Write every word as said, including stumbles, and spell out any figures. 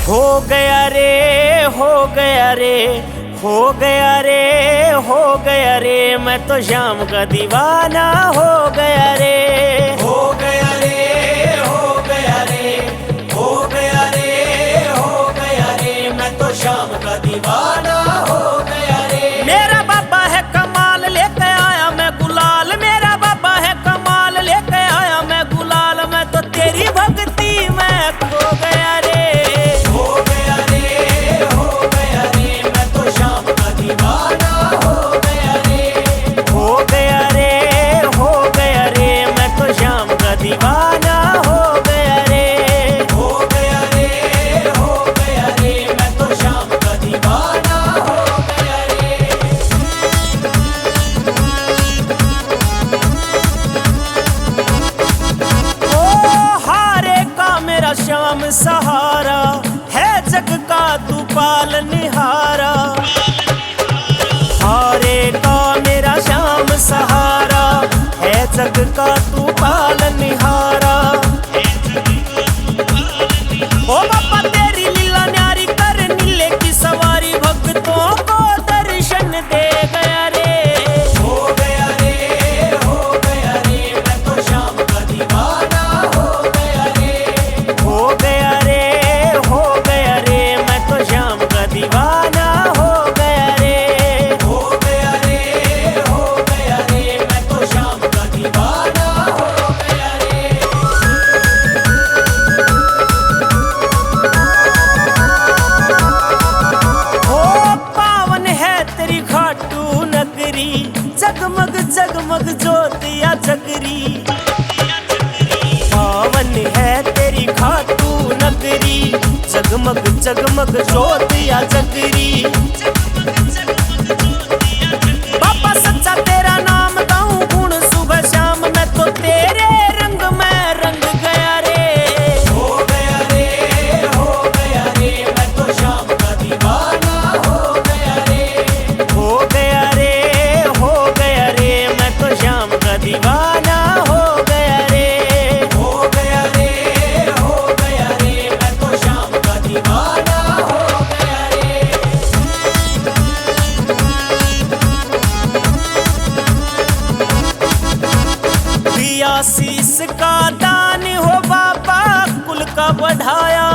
हो गया रे, हो गया रे, हो गया रे, हो गया रे, मैं तो शाम का दीवाना हो गया रे। हो गया रे, हो गया रे, हो गया रे, हो गया रे, मैं तो शाम का दीवाना हो गया रे। मेरा बाबा है कमाल, लेके आया मैं गुलाल। मेरा बाबा है कमाल, लेके आया मैं गुलाल। मैं तो तेरी भक्ति में खो गया रे। हो गया रे, हो गया रे, मैं तो शाम का दीवाना हो गया रे। हो गया रे, हो गया रे, मैं तो शाम का दीवाना हो गया रे। हो गया रे, हो गया रे, मैं तो शाम का दीवाना हो गया रे। ओ हारे का मेरा श्याम सहारा, है जग का तू पालनहारा। हारे का मेरा श्याम सहारा, है जग का तू पालनहारा। ओ बाबा तेरी लीला न्यारी, कर नीले की सवारी, भक्तों को दर्शन दे गया रे। हो गया रे, हो गया रे, मैं तो शाम का दीवाना हो गया रे। हो गया रे, हो गया रे, मैं तो शाम का दीवाना हो गया रे। हो गया रे, हो गया रे, मैं तो शाम का दीवाना हो गया रे। ओ पावन है तेरी खाटू नगरी, जगमग जगमग ज्योतिया जगरी। पावन है तेरी खाटू नगरी, जगमग जगमग ज्योतिया जगरी। बाबा सच्चा तेरा नाम गाऊं गुण सुबह शाम, मैं तो तेरे रंग में रंग गया रे। हो गया रे, हो गया रे, मैं तो शाम का दीवाना हो गया रे। हो गया रे, हो गया रे, मैं तो शाम का दीवाना हो गया रे। हो गया रे, हो गया रे, मैं तो शाम का दीवाना हो गया रे। दिया शीश का दान हो बाबा, कुल का बढ़ाया